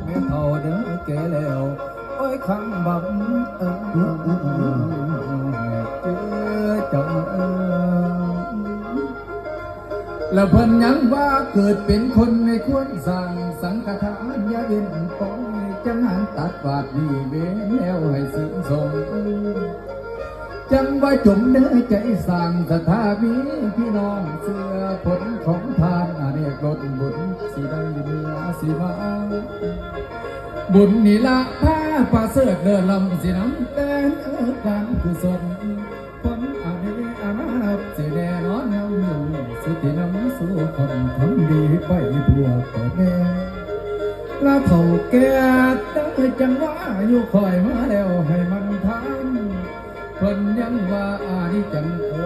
ແມ່ເຖົ້າເດີແກ່ແລ້ວ ໂອ້ຍ ຄຳບຳ ເອີ ເອີ ເອີ ເອີ ເອີ ເອີ ເອີ ເອີ ແລະເພິ່ນຍັງວ່າ ເກີດເປັນຄົນໃຫ້ຄວນສ້າງສັງຄະທານ ຢ່າເວັ້ນປ່ອຍ ຈັ່ງຫັ້ນຕັດວາດນີ້ເວນແລ້ວໃຫ້ສິນສົ່ງ ຈັ່ງວ່າຈົ່ງເດີໃຈສ້າງສັດທາມີພີ່ນ້ອງ ເຊື່ອຜົນຂອງທານອາເນກລົດບຸນ ຊິໄດ້ເໜືອຊິມາ ບຸນນີ້ລະພາປະເສີດເລີດລ້ຳ ຊິນຳແຕ່ນເອີການກຸສົນ ຜົນອາເນກອານາບ ຊິແນ່ນອນນຳຢູ່ ຊິຕິນຳສູ່ຄົນທຳດີໄປພວກພໍ່ແມ່ ລະເຖົ້າແກ່ເດີ ຈັ່ງວ່າອາຍຸຂ້ອຍມາແລ້ວໃຫ້ມັນທານ ເພິ່ນຍັງວ່າອານິດຈັງເອີ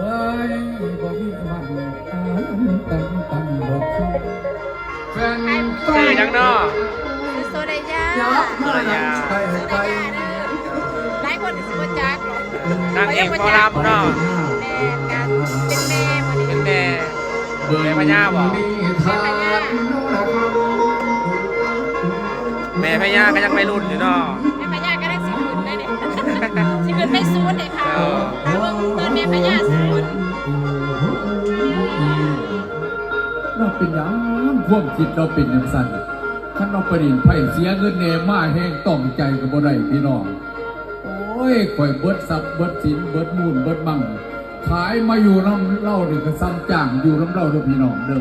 ຍ ບໍ່ມີວັນອານຕັງຕັງດອກ ແຟນ ຊື່ຫຍັງເນາະ? ຊື່ໂຊດາຍາ ໂຊດາຍາ ໂຊດາຍາເດີ ຫຼາຍຄົນກໍຊິບໍ່ຈັກດອກ ນາງເອກໝໍລຳເນາະ ແມ່ນ ກະເປັນແມ່ມື້ນີ້ ເປັນແມ່ ແມ່ພະຍາບໍ? ແມ່ພະຍາ ແມ່ພະຍາກໍຍັງໄວລຸ້ນຢູ່ເນາະ ແມ່ພະຍາກຳລັງຊິຂຶ້ນໄດ້ນີ້ ຊິຂຶ້ນໄປສູນໃຫ້ເຂົາ ເອີ ຖ້າເບິ່ງຕອນແມ່ພະຍາສູນ ລາວເປັນຫຍັງ ຄວາມຄິດລາວເປັນຈັ່ງຊັ້ນ ຄັນລາວໄປຫຼິ້ນໄພ້ເສຍເງິນແດ່ ມາແຮງຕ້ອງໃຈກໍບໍ່ໄດ້ພີ່ນ້ອງ ໂອ້ຍ ຂ້ອຍເບິດຊັບເບິດສິນເບິດມູນເບິດມັງ ຂາຍມາຢູ່ນຳລາວນີ້ກໍສ່ຳຈ້າງຢູ່ນຳລາວເດີພີ່ນ້ອງເດີ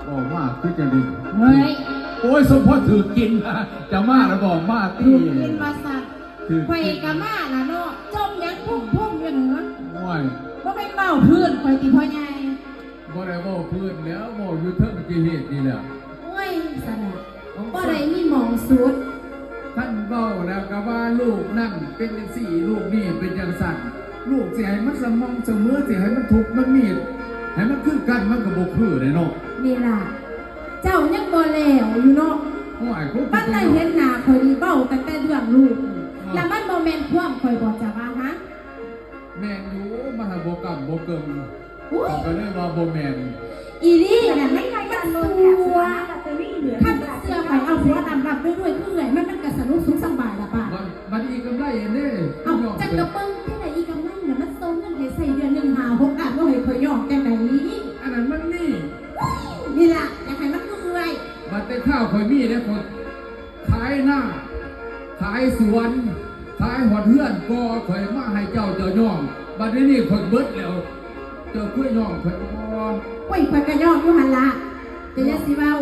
ເວົ້າມາຄືຈັ່ງໃດ ເຮີ້ຍ ໂອ້ຍ ສົມພໍຖືກກິນ ຈະມາລະບໍ່ ມາຕິ ຖືກກິນວ່າຊັ້ນ ຂ້ອຍກໍມາລະເນາະ ຈົ່ມຫຍັງພຸ້ມໆຢູ່ຫັ້ນ ໂອ້ຍ ບໍ່ແມ່ນເວົ້າພື້ນຂ້ອຍຕິພໍ່ໃຫຍ່? ບໍ່ໄດ້ເວົ້າພື້ນແລ້ວ ເວົ້າຢູ່ເທິງທີ່ເຮັດນີ້ແຫຼະ ໂອ້ຍ ຊັ້ນນະ ບໍ່ໄດ້ມີໝ່ອງສຸດ ຄັນເວົ້າແລ້ວກໍວ່າລູກນັ້ນເປັນຈັ່ງຊີ້ ລູກນີ້ເປັນຈັ່ງຊັ້ນ ລູກຊິໃຫ້ມັນສະໝ່ຳສະເໝີ ຊິໃຫ້ມັນທຸກມັນມີດ ໃຫ້ມັນຄືກັນ ມັນກໍບໍ່ຄືເດ້ເນາະ ນີ້ລະ ເຈົ້າຍັງບໍ່ແລ້ວຢູ່ເນາະ ໂອ້ຍ ບັດໄດ້ເຫັນໜ້າຂ້ອຍນີ້ເວົ້າຕັ້ງແຕ່ເລື່ອງລູກ ແລ້ວມັນບໍ່ແມ່ນຄວາມຂ້ອຍບໍ່ຈະວ່າຫາ? ແມ່ນຢູ່ ມັນຫາບໍ່ກຳບໍ່ເກີງ ໂອ້ຍ ຂ້ອຍກໍເລີຍວ່າບໍ່ແມ່ນ ອີ່ຫຼີນະ ມັນ ມັນຊົ່ວ ຄັນມັນເຊື່ອຂ້ອຍເອົາຜົວດຳລຳລວຍໆ ຄືເອື້ອຍມັນ ມັນກໍສະໜຸກສຸກສະບາຍລະບາດ ບັດ ບັດອີກຳໄລເດ້ ເອົາ ຈັກກະເບິ່ງຈັ່ງໃດອີກຳໄລນະ ມັນສົ່ງເງິນໃຫ້ໃຊ້ເດືອນໜຶ່ງຫ້າຫົກລ້ານ ບໍ່ໃຫ້ຂ້ອຍຍອມຈັ່ງໃດ ອັນນັ້ນມັນມີ ໂອ້ຍ ນີ້ລະ ຢາກໃຫ້ມັນຄືເອື້ອຍ ບັດແຕ່ຄາວຂ້ອຍມີເດ້ ຂ້ອຍ ຂາຍນາ ຂາຍສວນ ຂາຍຮອດເຮືອນກໍຂ້ອຍມາໃຫ້ເຈົ້າ ເຈົ້າຍອມ ບັດດຽວນີ້ຂ້ອຍເບິດແລ້ວ ເຈົ້າຄືຍອມຂ້ອຍບໍ່? ໂອ້ຍ ຂ້ອຍກໍຍອມຢູ່ຫັ້ນລະ ເຈົ້າຢ່າຊິເວົ້າ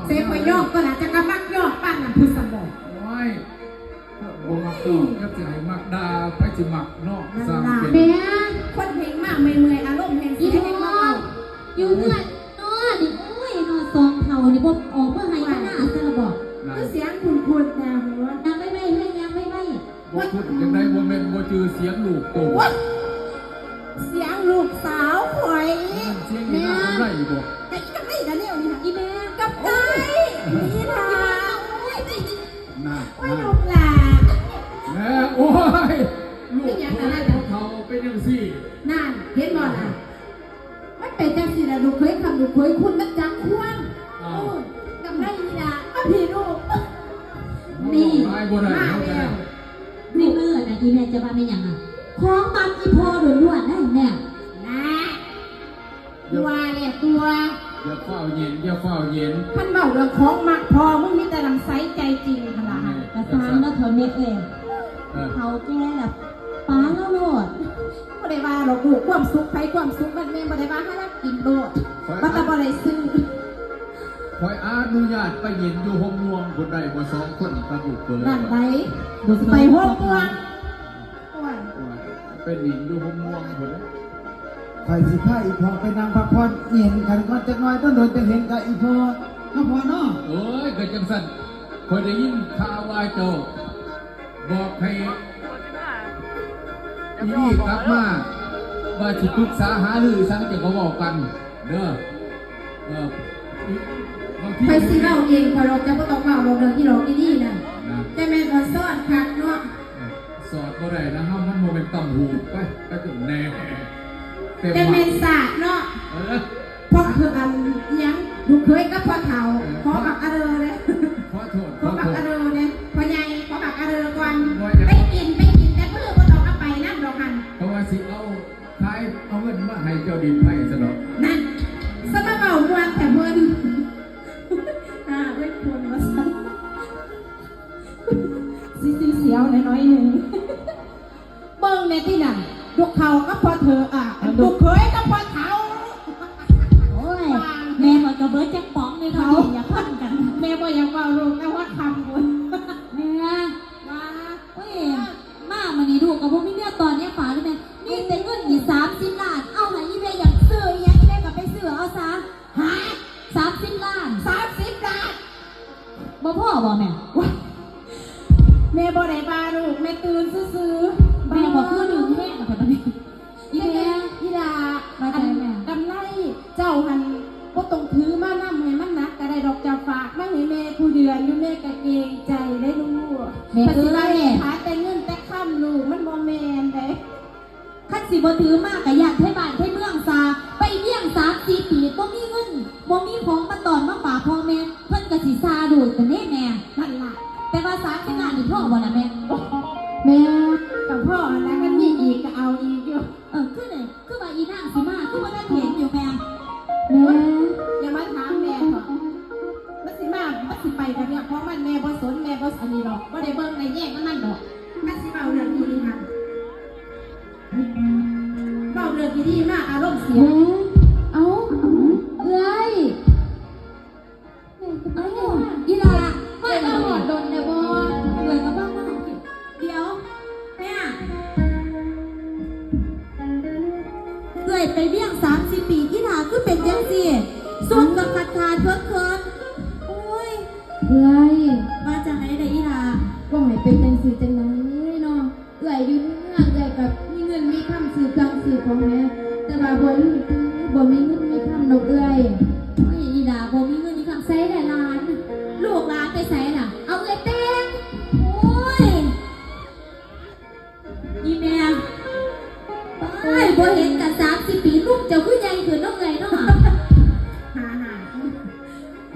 ເສຍຂ້ອຍຍອມກໍລະ ຈະກະມັກຍອມປານນັ້ນພຸ້ນຊັ້ນບໍ? ໂອ້ຍ ບໍ່ມັກດອກ ຈັກຊິໃຫ້ມັກດ່າ ໃຜຊິມັກເນາະ ຊ່າງເປັນ ແມ່ນ ຄົນເຮັງມາເມື່ອຍໆ ອາລົມແຮ່ງເສຍ ແຮ່ງມາເວົ້າ ຢູ່ເຮືອນ ເນາະນີ້ ໂອ້ຍ ເນາະ ສອງເຖົ້ານີ້ບໍ່ອອກມາໄຮ່ມານາຊະລະບໍ? ຄືສຽງຄຸ້ນໆນະ ຫວາ ຍ່າງໄວໆ ເຮີ້ຍ ຍ່າງໄວໆ ບໍ່ຄຸ້ນຈັ່ງໃດ ບໍ່ແມ່ນບໍ່ຈື່ສຽງລູກໂຕ ໂອ້ຍ ສຽງລູກສາວຂ້ອຍ ແມ່ນສຽງອີ່ນາງກຳໄລບໍ? ກະອີ່ກຳໄລກະແນວນີ້ຫະ ອີ່ແມ່ ກຳໄລ ນີ້ລະ ນະ ໂອ້ຍ ລູກຫຼານ ແມ່ ໂອ້ຍ ລູກເຂີຍພໍ່ເຖົ້າເປັນຈັ່ງຊີ້ ນັ້ນ ເຫັນບໍ່ລະ? ມັນເປັນຈັ່ງຊີ້ລະ ລູກເຂີຍຄຳ ລູກເຂີຍຄຸນ ມັນຈັກຄວນ ເອີ ກຳໄລນີ້ລະ ມາພີ້ລູກ ນີ້ ມາແລ້ວ ໃນເມື່ອນັ້ນ ອີ່ແມ່ຈະວ່າແມ່ນຫຍັງອະ? ຂອງມັກອີ່ພໍ່ລ້ວນໆ ນະ ນະ ຢ່າ ວ່າແລ້ວຕົວະ ຢ່າຟ້າວເຢັນ ຢ່າຟ້າວເຢັນ ຄັນເວົ້າເລື່ອງຂອງມັກພໍ່ ມຶງມີແຕ່ນ້ຳໃສໃຈຈິງຫັ້ນລະ ກະຊ່າງເນາະ ເຖົ້າແມ່ເອີຍ ເຖົ້າແກ່ລະ ປະລະໂລດ ບໍ່ໄດ້ວ່າດອກລູກ ຄວາມສຸກໃຜຄວາມສຸກມັນ ແມ່ບໍ່ໄດ້ວ່າ ຫາລັກກິນໂລດ ວ່າແຕ່ບໍ່ໄດ້ຊື້ ຂ້ອຍອະນຸຍາດໄປເຢັນຢູ່ໂຮງມ່ວງພຸ້ນໄດ້ບໍ່ ສອງຄົນກັບລູກເຂີຍ ນັ້ນໃດ ໄປໂຮງມ່ວງ ໂອ້ຍ ໂອ້ຍ ໄປຫຼິ້ນຢູ່ໂຮງມ່ວງພຸ້ນເດ້ ຂ້ອຍຊິພາອີ່ພໍ່ໄປນັ່ງພັກຜ່ອນ ເຫັນກັນກ່ອນຈັກໜ້ອຍ ດົນໆ ຈັ່ງເຫັນກັບອີ່ພໍ່ເນາະພໍ່ເນາະ ເອີຍ ກໍຈັ່ງຊັ້ນ ຂ້ອຍໄດ້ຍິນຂ່າວວ່າເຈົ້າ ບອກໃຫ້ອີ່ນີ້ກັບມາ ວ່າຊິປຶກສາຫາລືສັງ ເຈົ້າກໍເວົ້າກັນເດີ ເອີ ບາງທີ ຂ້ອຍຊິເວົ້າເອງ ຂ້ອຍດອກ ເຈົ້າບໍ່ຕ້ອງເວົ້າດອກ ເລື່ອງອີ່ຫຼອກອີ່ນີ້ນະ ນະ ແຕ່ແມ່ນວ່າສອດຄັກເນາະ ເອີ ສອດບໍ່ໄດ້ນະ ເຮົາມັນບໍ່ແມ່ນຕ່ຳຫູ ໄປ ໄປຈົນແນ່ ແຕ່ ແຕ່ແມ່ນສາດເນາະ ເອີ ເພາະຄືອັນຫຍັງ ລູກເຂີຍກັບພໍ່ເຖົ້າ ເອີ ຂໍບັກອະເລີເລີຍ ເອົາໜ້ອຍໆໜຶ່ງ ເບິ່ງແດ່ຕິນັ້ນ ລູກເຖົ້າກັບພໍ່ເຖົ້າ ອ່າ ລູກເຂີຍກັບພໍ່ເຖົ້າ. ໂອ້ຍ ແມ່ຂ້ອຍກໍເບິດຈັກປ໋ອງເລີຍເນາະ ເຂົາ ຢ່າຟັງກັນ. ແມ່ບໍ່ຢາກເວົ້າລູກ ແຕ່ວ່າຄຳພຸ້ນ ແມ່ ວ່າ ໂອ້ຍ ມາມື້ນີ້ລູກກໍບໍ່ມີແນວຕ້ອນແນວຝາກເລີຍແມ່ ມີແຕ່ເງິນນີ້ສາມສິບລ້ານ ເອົາໃຫ້ອີ່ແມ່ຢາກຊື້ອີ່ຫຍັງ ອີ່ແມ່ກໍໄປຊື້ເອົາຊະ. ຫາ ສາມສິບລ້ານ ສາມສິບລ້ານ ບໍ່ພໍບໍ່ແມ່? ວ້າຍ ແມ່ບໍ່ໄດ້ວ່າລູກ ແມ່ຕື່ນຊື່ໆ. ແມ່ບໍ່ຄືດຶງແຮງແທ້ບັດນີ້ ອີ່ແມ່. ອີ່ຫຼ້າ ວ່າຈັ່ງໃດແມ່? ອັນ ກຳໄລເຈົ້າຫັ້ນບໍ່ຕ້ອງຖືມານຳໃຫ້ມັນໜັກກໍໄດ້ດອກ ເຈົ້າຝາກມາໃຫ້ແມ່ຄູ່ເດືອນຢູ່ ແມ່ກໍເກງໃຈເດ້ລູກ. ແມ່ເອີຍ ຂາຍແຕ່ເງິນແຕ່ຄຳລູກ ມັນບໍ່ແມ່ນເດ້. ຄັນຊິບໍ່ຖືມາກະຢ້ານໄທບ້ານໄທເມືອງຊາ ໄປວຽງສາມສີ່ປີ ບໍ່ມີເງິນ ບໍ່ມີຂອງມາຕ້ອນມາຝາກພໍ່ແມ່ ເພິ່ນກະຊິຊາໂລດຫັ້ນເດ້ແມ່. ນັ້ນລະ ແຕ່ວ່າສາມສິບລ້ານນີ້ພໍບໍ່ລະແມ່? ແມ່ ກະພໍຫັ້ນລະ ຄັນມີອີກກະເອົາອີກຢູ່. ເອີ ຄືໃດ ຄືວ່າອີນາງຊິມາ ຄືບໍ່ທັນເຫັນຢູ່ແມ່? ແມ່ ຢ່າມາຖາມແມ່ເຖາະ ມັນຊິມາ ມັນຊິໄປກະເລື່ອງຂອງມັນ ແມ່ບໍ່ສົນ ແມ່ບໍ່ອັນນີ້ດອກ ບໍ່ໄດ້ເບິ່ງໄດ້ແຍງນຳມັນດອກ. ມັນຊິເວົ້າເລື່ອງອີ່ຫຍັງຫັ້ນ? ເວົ້າເລື່ອງດີໆມາ ອາລົມເສຍ. ເອົ້າ ເອື້ອຍ ເອົ້າ ອີ່ຫຼ້າ ມາຮອດດົນແລ້ວບໍ່? ເອື້ອຍກໍມາ ມາ ດຽວ ແມ່ ເອື້ອຍໄປວຽງສາມສີ່ປີ ອີ່ຫຼ້າຄືເປັນຈັ່ງຊີ້? ສຸດກໍຂາດຂາດເຂີນເຂີນ ໂອ້ຍ ເອື້ອຍ ວ່າຈັ່ງໃດລະອີ່ຫຼ້າ? ເວົ້າໃຫ້ເປັນຈັ່ງຊີ້ຈັ່ງໃດເນາະ? ເອື້ອຍຢູ່ໃນເມືອງ ເອື້ອຍກໍມີເງິນມີຄຳຊື້ເຄື່ອງຊື້ຂອງແດ່ ແຕ່ວ່າບໍ່ມີ ບໍ່ມີເງິນມີຄຳດອກເອື້ອຍ. ໂອ້ຍ ອີ່ຫຼ້າບໍ່ມີເງິນມີຄຳໃສລະຫຼານ ລູກຫຼານໄປໃສລະ? ເອົາເອື້ອຍແຕ່ງ ໂອ້ຍ ອີ່ແມ່ ໂອ້ຍ ບໍ່ເຫັນກັນສາມສີ່ປີ ລຸງເຈົ້າຄືໃຫຍ່ຂຶ້ນເນາະເອື້ອຍເນາະ. ຫາໆ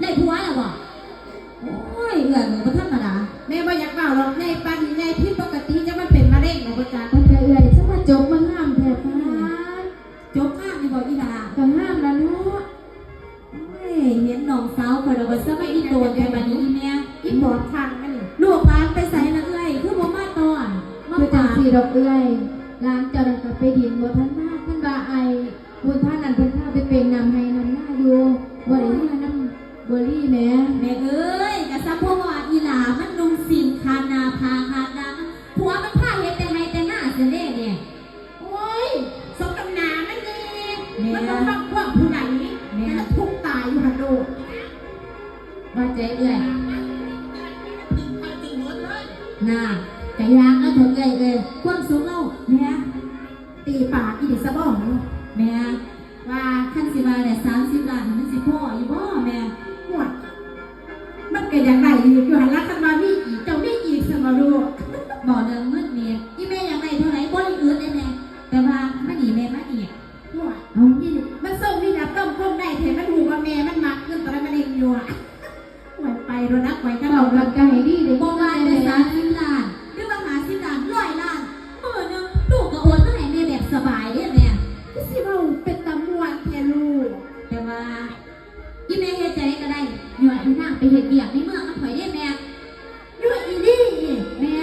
ໄດ້ຜົວແລ້ວບໍ່? ໂອ້ຍ ເອື້ອຍ ບໍ່ທຳມະດາ ແມ່ບໍ່ຢາກເວົ້າດອກ ໃຫຍ່ປານນີ້ ໃຫຍ່ຜິດປົກກະຕິ ຈັກມັນເປັນມະເຮັງບໍ່ຈັກ. ໂອ້ຍ ເອື້ອຍ ສະມາຈົບມາງາມແທ້ ປາດ ຈົບງາມຢູ່ບໍ່ອີ່ຫຼ້າ? ກໍງາມລະເນາະ. ໂອ້ຍ ເຫັນນ້ອງສາວຂ້ອຍແລ້ວກໍສະມາອີ່ໂຕນແທ້ບາດນີ້ອີ່ແມ່. ອີ່ປອບຂ້າງມັນນີ້ ລູກຫຼານໄປໃສລະເອື້ອຍ ຄືບໍ່ມາຕ້ອນມາຝາກ? ຄືຈັ່ງຊີ້ດອກເອື້ອຍ ຫຼານເຈົ້ານັ້ນກໍໄປດິນ ບໍ່ທັນມາ ຄັນວ່າອ້າຍ ບຸນພານັ້ນເພິ່ນພາໄປເປັນນຳໄຮ່ນຳນາຢູ່ ບໍ່ໄດ້ເມືອນຳບົວລີແໝ. ແມ່ເອີຍ ກະສະເພາະວ່າອີ່ຫຼ້າມັນນຸ່ງສິ້ນຂາດໜ້າຜາຂາດດາງ ຜົວມັນພາເຮັດແຕ່ໄຮ່ແຕ່ນາຊັ້ນເດ້ແມ່. ໂອ້ຍ ສົມນ້ຳໜ້າມັນແດ່ ແມ່ ມັນບໍ່ຟັງຄວາມຜູ້ໃດ ແມ່ ມັນທຸກຕາຍຢູ່ຫັ້ນໂລດ. ວ່າໃຈເອື້ອຍ ໜ້າ ກະຢ່າເອົາເຖາະເອື້ອຍເອີຍ ຄວາມສຸກເຮົາ ແມ່. ຕີປາກອີ່ນີ້ສະບອງເນາະ ແມ່ ວ່າຄັນຊິວ່າໄດ້ສາມສິບລ້ານ ມັນຊິພໍຢູ່ບໍ່ແມ່? ໂອ້ຍ ມັນກໍຢາກໄດ້ອີກຢູ່ຫັ້ນລະ ຄັນວ່າມີອີກ ເຈົ້າມີອີກຊັ້ນບໍ່ລູກ? ເວົ້າເລື່ອງເງິນນີ້ ອີ່ແມ່ຢາກໄດ້ເທົ່າໃດບໍ່ໄດ້ອຶດເດ້ແມ່ ແຕ່ວ່າມານີ້ແມ່ມາອີກ. ໂອ້ຍ ເອົ້າ ມັນສົ່ງມີດາບຕ້ອມຄົມໄດ້ແທ້ ມັນຮູ້ວ່າແມ່ມັນມັກເງິນຕະລະມະເຮັງຢູ່. ຂ້ອຍໄປໂລດນະ ຂ້ອຍກໍເວົ້າກັນໃຫ້ດີເດ້ ບໍ່ວ່າແຕ່ສາມສິບລ້ານ ຫຼືວ່າຫ້າສິບລ້ານ ຮ້ອຍລ້ານ ມື້ໜຶ່ງລູກກໍໂອນມາໃຫ້ແມ່ແບບສະບາຍເດ້ແມ່. ຄືຊິເວົ້າເປັນຕາມ່ວນແທ້ລູກ. ແຕ່ວ່າອີ່ແມ່ເຮັດຈັ່ງໃດກໍໄດ້ ຍົວະອີ່ນາງໄປເຮັດວຽກໃນເມືອງນຳຂ້ອຍເດ້ແມ່. ຍົວະອີ່ນີ້ ແມ່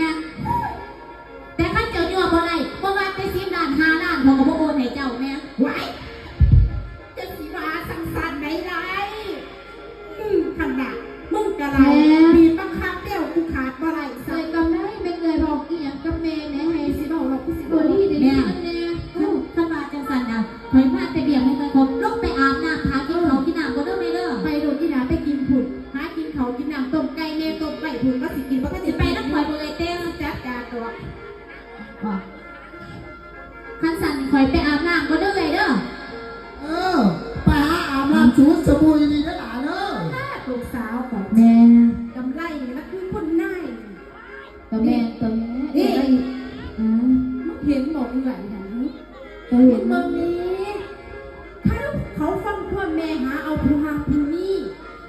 ແຕ່ຄັນເຈົ້າຍົວະບໍ່ໄດ້ ບໍ່ວ່າແຕ່ສິບລ້ານ ຫ້າລ້ານ ຂ້ອຍກໍບໍ່ໂອນໃຫ້ເຈົ້າແມ່. ຫວາຍ ຈະຊິວ່າຈັ່ງຊັ້ນໄດ້ຫຼາຍ. ອືມ ຫັ້ນນະ ມຶງກະຫຼາຍ ແມ່ ບີບບັງຄັບແລ້ວ ກູຂາດບໍ່ໄດ້ຊະ. ເອື້ອຍກຳໄລ ແມ່ນເອື້ອຍເວົ້າອີ່ຫຍັງກັບແມ່ແດ່ ໃຫ້ຊິເວົ້າດອກ ຄືຊິບໍ່ດີໄດ້ຍິນນຳແດ່. ເອົ້າ ຄັນວ່າຈັ່ງຊັ້ນນະ ຂ້ອຍມາແຕ່ວຽກ ໃຫ້ຂ້ອຍຂົນລົງໄປອາບນ້ຳ ຫາກິນເຂົ້າກິນນ້ຳກ່ອນເດີແມ່ເດີ. ໄປໂລດ ອີ່ຫຼ້າໄປກິນພຸ້ນ ຫາກິນເຂົ້າກິນນ້ຳ ຕົ້ມໄກ່ແມ່ຕົ້ມໄວ້ພຸ້ນ ວ່າຊິກິນບໍ່ທັນ ຊິໄປນຳຂ້ອຍບໍ່ເອື້ອຍແຕ່ງ? ຈັດການດອກ. ຄັນຊັ້ນຂ້ອຍໄປອາບນ້ຳກ່ອນເດີເອື້ອຍເດີ. ເອີ ໄປຫາອາບນ້ຳສູດສະບູ່ຢູ່ນີ້ເດີຫຼ້າເດີ. ລູກສາວຂອງແມ່ ກຳໄລນີ້ລະຄືຄຸນນາຍ. ກະແມ່ນ ກະແມ່ນ ນີ້ ເອີຍ ອືມ ມຶງເຫັນບໍ່ເອື້ອຍຫັ້ນ? ກະເຫັນ ມຶງເບິ່ງນີ້ ຄັນເຂົາຟັງຄວາມແມ່ຫາເອົາຜູ້ຮັກຜູ້ນີ້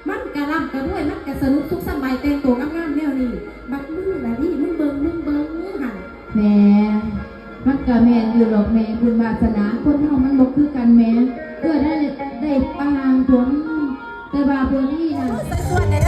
ມັນກະລ່ຳກະລວຍ ມັນກະສະໜຸກສຸກສະບາຍ ແຕ່ງໂຕງາມໆແນວນີ້ ບັດມຶງລະນີ້ ມຶງເບິ່ງ ມຶງເບິ່ງຫັ້ນ. ແມ່ ມັນກະແມ່ນຢູ່ດອກແມ່ ບຸນວາສະໜາຄົນເຮົາມັນບໍ່ຄືກັນແມ່ ເອື້ອຍໄດ້ ໄດ້ປາງຜົວງາມ ແຕ່ວ່າຜູ້ນີ້ນັ້ນ ໃສ່ສ່ວນໄດ້ເດີ